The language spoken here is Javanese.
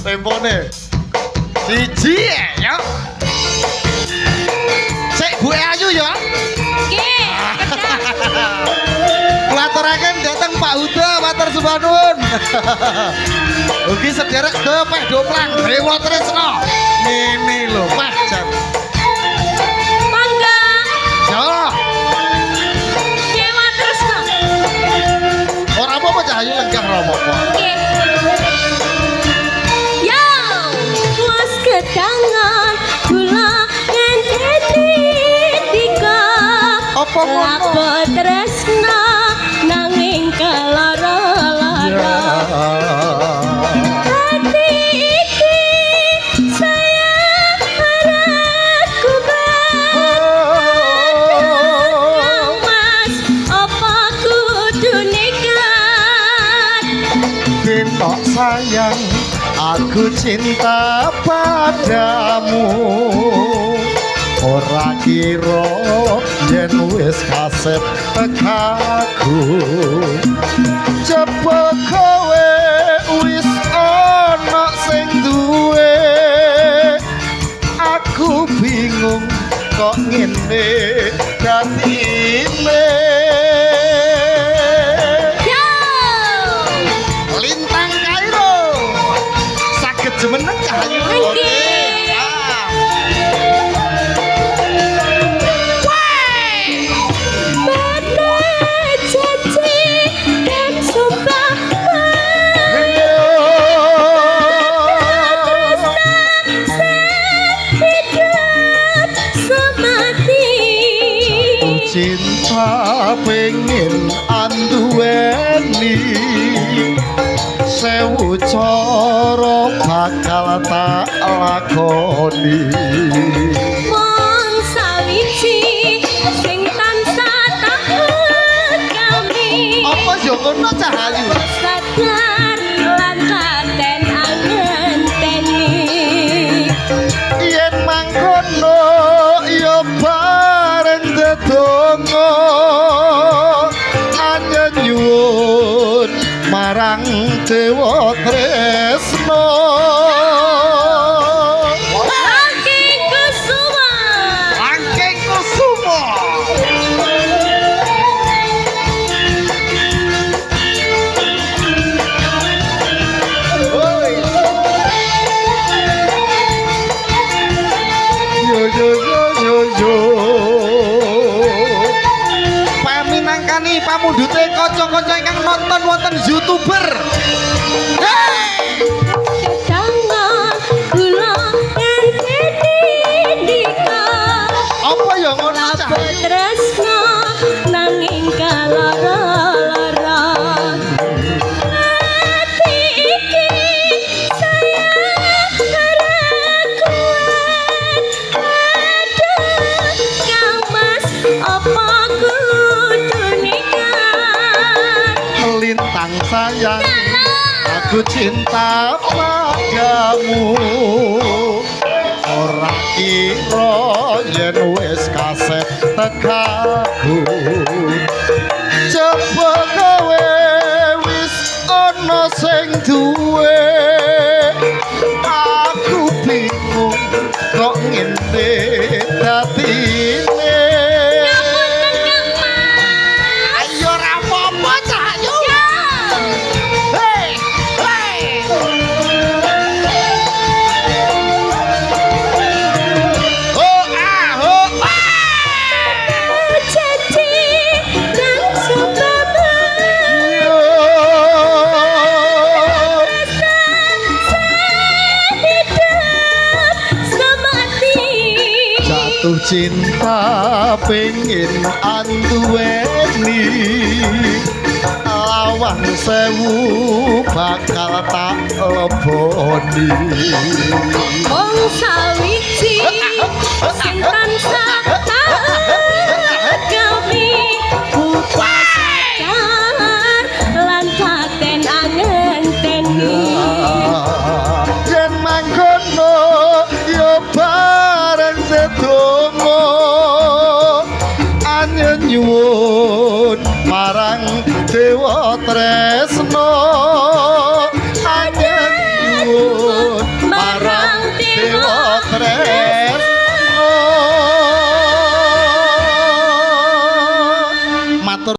Tempone. Siji ya. Sik Bu Ayu ya. Nggih. Kulaturaken dhateng Pak Huda matur sembah nuwun. Ugi sederek dopeh doplang Dewa Tresna. Ngene lho, Pak jan. Mangga. Yo. Dewa Tresna. Ora apa-apa Cah Ayu lenggah ora apa-apa. Nggih. Yo, was ketangan kula ngenteni dika. Apa ngono? Lapo tresna nanging kelara-lara. Hati iki sayang harapku Kang Mas, apa kudu nekat? Bintok sayang, aku cinta padamu. Ora kira yen wis kasep tekaku. Cepet kowe wis ana sing duwe. Aku bingung kok ngene dadine. Yo! Lintang Kairo. Saged jumeneng Cah Ayu. Nggih. Cinta pengen anduweni sewu cara bakal tak lakoni. Wong sawiji sing tansah tahan kami. Apa yo ngono Cah Ayu? Sadar lan taten angenteni. Yen mangkono ya bareng dedonga anyuwun marang Dewa Tresna. Langking Kusuma. Langking Kusuma. Oi. Yo yo yo yo yo. Paminangkani pamundhute kanca-kanca ingkang nonton wonten YouTuber. Hey! Ketangan kula ngenteni dika. Apa ya ngono Cah? Lapo tresna nanging kalara-lara. Ati iki sayang ora kuat. Aduh, Kang Mas, apa kudu nekat? Lintang sayang, aku cinta padamu. Ora kira yen wis kasep tekaku. Coba kowe wis ana sing duwe. Aku bingung kok ngene dadine. Ngapunten Kang Mas. Ayo ora apa-apa Cah Ayu. Ya. Hey, hey. Oh ah, oh ah. Janji dan sumpah Yo. Hidup semati. Jatuh cinta pengen anduweni. Lawang sewu bakal tak leboni. Wong sawiji sing